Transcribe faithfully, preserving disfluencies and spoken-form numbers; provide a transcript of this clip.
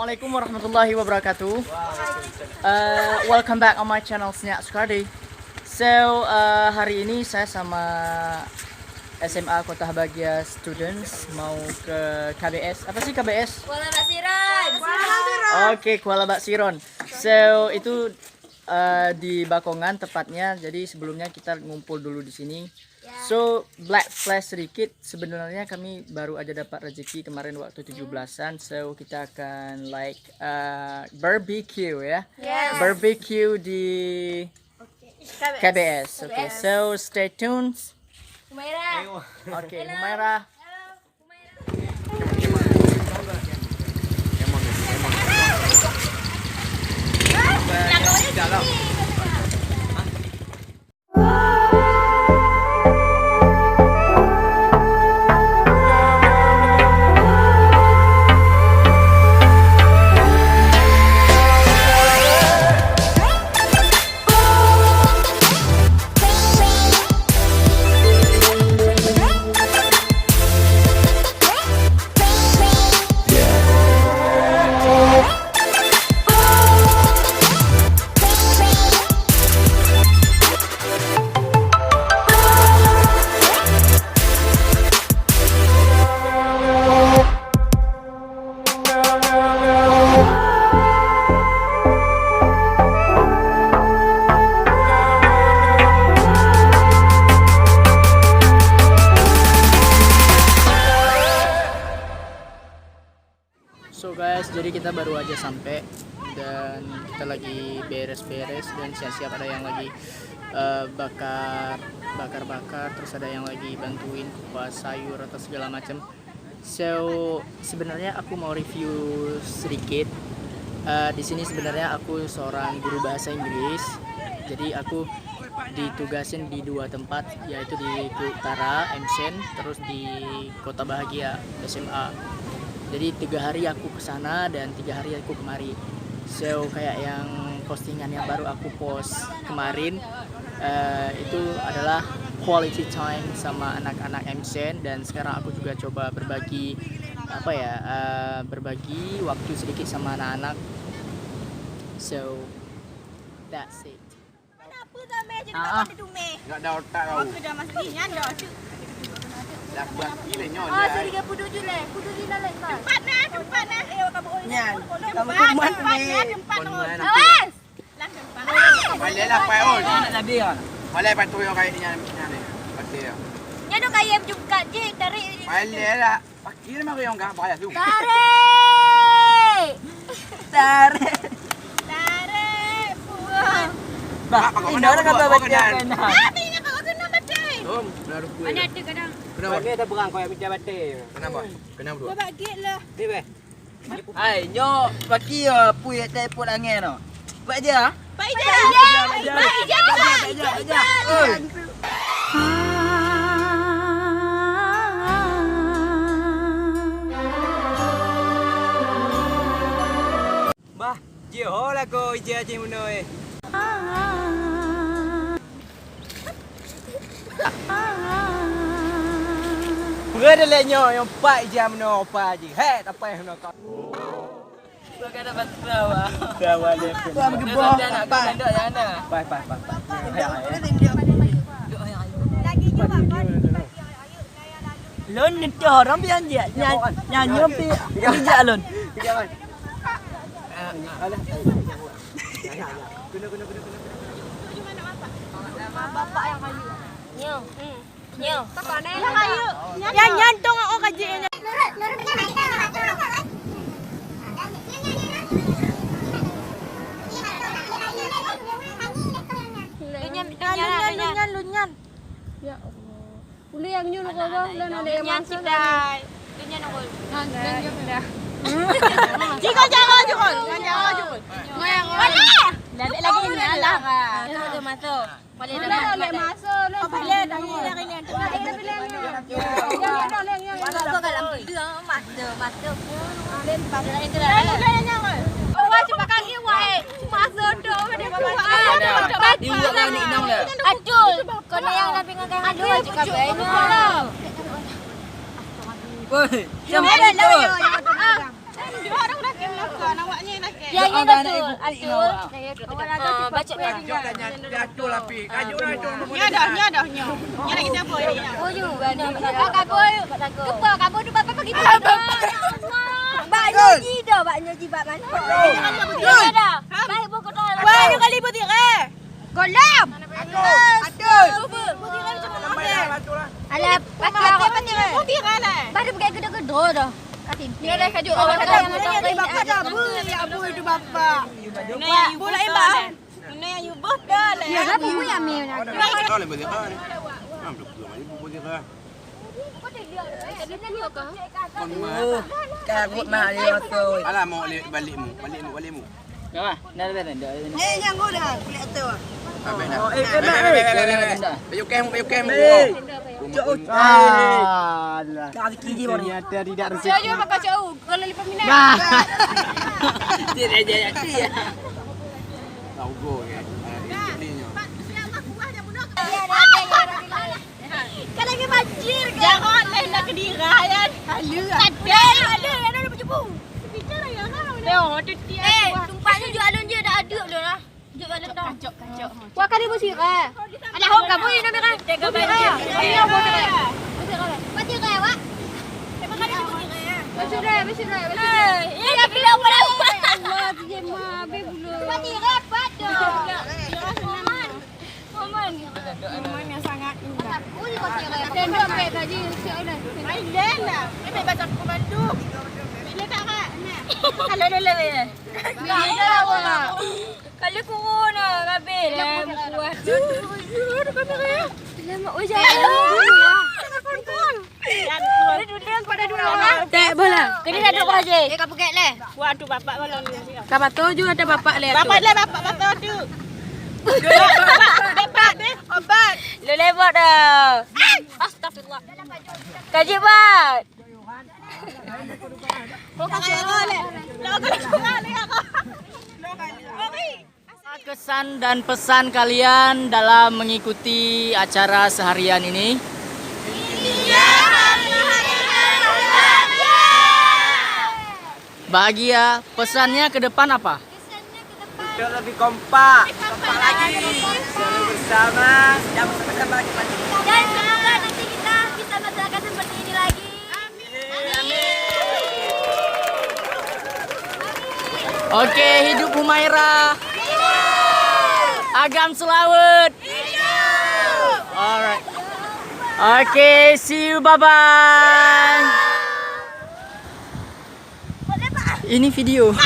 Assalamualaikum warahmatullahi wabarakatuh. Uh, welcome back on my channel, Seunyak Sukardi. So, uh, hari ini saya sama S M A Kota Bahagia students mau ke K B S. Apa sih K B S? Kuala Bak Siron. Oke, Kuala Bak Siron. So, itu uh, di Bakongan tepatnya. Jadi sebelumnya kita ngumpul dulu di sini. So, Black Flash sedikit. Sebenarnya kami baru aja dapat rezeki kemarin waktu tujuh belasan. So, kita akan like uh, barbecue ya. Barbecue di K B S. Oke, so stay tuned. Humaira. Oke, Humaira. So guys, jadi kita baru aja sampai dan kita lagi beres-beres dan siap-siap, ada yang lagi eh, bakar bakar-bakar, terus ada yang lagi bantuin kupas sayur atau segala macam. So, sebenarnya aku mau review sedikit. Eh, di sini sebenarnya aku seorang guru bahasa Inggris. Jadi aku ditugasin di dua tempat, yaitu di Utara, Emshen, terus di Kota Bahagia, S M A. Jadi tiga hari aku ke sana dan tiga hari aku kemari. So, kayak yang postingan yang baru aku post kemarin, eh, itu adalah quality time sama anak-anak Emshen, dan sekarang aku juga coba berbagi apa ya, eh, berbagi waktu sedikit sama anak-anak. So, that's it. Kenapa sampai jadi Ah, ah. Kawan dia tumeh? Enggak ada otak kau. Aku dah masuk ni, nyan dah masuk. Dah buat gila nyonya. Ah, sorry, dia puduk je leh. Puduk je lah, like, Pak. Tempat nah, tempat nah. Eh, kamu oi. Nyan. Tempat, kamu tempat, kuman tempat, ni. Tempat. Kuman. Awas. Lah, tempat. Balik lah, Pak, oi. Nak tadi kan? Balik, Pak, tu yang kaya ni, nyan, nyan ni. Pakai ya. Nyan tu kaya berjungkat je, tarik. Balik lah. Pakai mari orang gak bayar tu. Tarik. Tarik. Tarik. Puas. Bah, Pak, ini orang apa baca kena? Kena. Ah, ini apa kena baca? Om, dah rupa. Mana ada kadang. Kenapa? Bagi ada berang kau yang minta baca. Kenapa? Kena berdua. Kau bagi lah. Ni beh. Hai, nyoe pagi ya, pui telepon angin tu. Pak je ah. Pak Ijah. Pak Ijah. Pak Ijah. Pak Ijah. Oi. Bah, jiho lah ko ija jih meunoe. Peue dalek nyoe nyang pat ija meunoe rupa jih. Hei, tapai meunoe ka. Bukan dapat perawa. Perawa dia pun. Tuan meugeubah. Dah, dah, dah, dah, dah, dah. Pai, pai, pai, pai. Lôn nitah orang pian je. Nyan, nyan nyoe pi bijak lôn. Bapak yang kayu. Nyoe. Hmm. Nyoe. Nyan, nyan tong oh kaji nyan. Lôn nyan, lôn nyan, lôn nyan, lôn nyan. Ya Allah. Ulih yang nyoe kau bang, lôn ada yang masak. Lôn nyan cita. Lôn nyan nunggu. Nah, dan dia dah. Jika jangan jukun, jangan jukun. Mana? Dah lagi ni lah. Masuk, masuk. Boleh dah. Boleh dah. Boleh dah. Masuk kat dalam tu. Mata, mata. Boleh dah. Wah, cepat kaki, wah. Masuk tu. Di muka ni inong dah. Atul. Kau ni yang dah pinggangkan aku, cakap baik ni. Woi, siapa ni tu? Dua orang dah kena. Ya, ya, betul. Atur. Ah, baca. Nyoe dah, nyoe dah, nyoe. Nyoe dah kita boy, nyoe. Oh, you. Kabur. Kepa, kabur tu bapak pergi. Ah, bapak. Ya Allah. Bak nyoe ji dah, bak nyoe ji, bak mana? Nyoe dah. Baik, buku tu. Wah, nyoe kali putih, eh. Golam. Aduh. Aduh. Alah, pakai apa ni? Baru pakai kedua-kedua dah. Dia dah kajuk orang dah. Bapak dah bui, ya bui tu bapak. Bola imbang. Mana yang you boh dah lah. Ya, apa bui Amir nak? Tahu lah bagi kau ni. Mana betul maju bui kau. Kon mah. Ka rot mah dia tu. Alah, mau balik, balik mu, balik mu, balik mu. Dah, dah, dah, dah. Eh, yang gua dah kulit tu. Habis dah. Oh, eh, eh, eh, eh. Baju kem, baju kem. Eh. Cok. Alah. Tak rezeki je baru. Ternyata tidak rezeki. Saya juga pakai cok. Kalau lipat minat. Bah. Dia dah jadi. Tahu gol ya. Ini nya. Kan lagi banjir kan? Jangan leh nak kedira ya. Halu. Ada, ada, ada, ada baju bu. Bicara ya kan? Yo, tu dia. Eh, tumpaknya jual lon je dah aduk dah. Jual lon dah. Kacok, kacok. Wah, kali bersih kan? Ada hok kamu ini merah. Jaga banjir. Iya, bersih kan? Bersih kan? Mati kan, Wak? Emang kali bersih kan? Bersih dah, bersih dah, bersih dah. Eh, ya, bila apa dah? Allah, dia mah, habis bulu. Mati kan, padah. Paman. Paman yang sangat indah. Tembok baik tadi, siap dah. Main dah lah. Dia baik baca buku bantu. Bila tak, Kak? Nah. Kalau dulu ya. Bila tak, Kak? Kalau corona, habis lah. Kuat. Aduh, aduh, kamera ya. Alamak, oh, jangan. Jangan kontrol. Tak boleh. Kena nak duduk aja. Eh, kau pegang leh. Wah, tu bapak kalau ni. Kau patah juga ada bapak leh. Bapak leh, bapak patah tu. Bapak, bapak, bapak, obat. Lu lewat dah. Astagfirullah. Kaji bat. Kesan dan pesan kalian dalam mengikuti acara seharian ini? Bahagia. Pesannya ke depan apa? Untuk lebih kompak, kompak lagi, selalu bersama, dan bersama-sama lagi. Dan semoga nanti kita bisa melaksanakan seperti ini lagi. Amin. Oke, hidup Humaira. Agam Selawet. Alright. Oke, see you, bye bye. Ini video.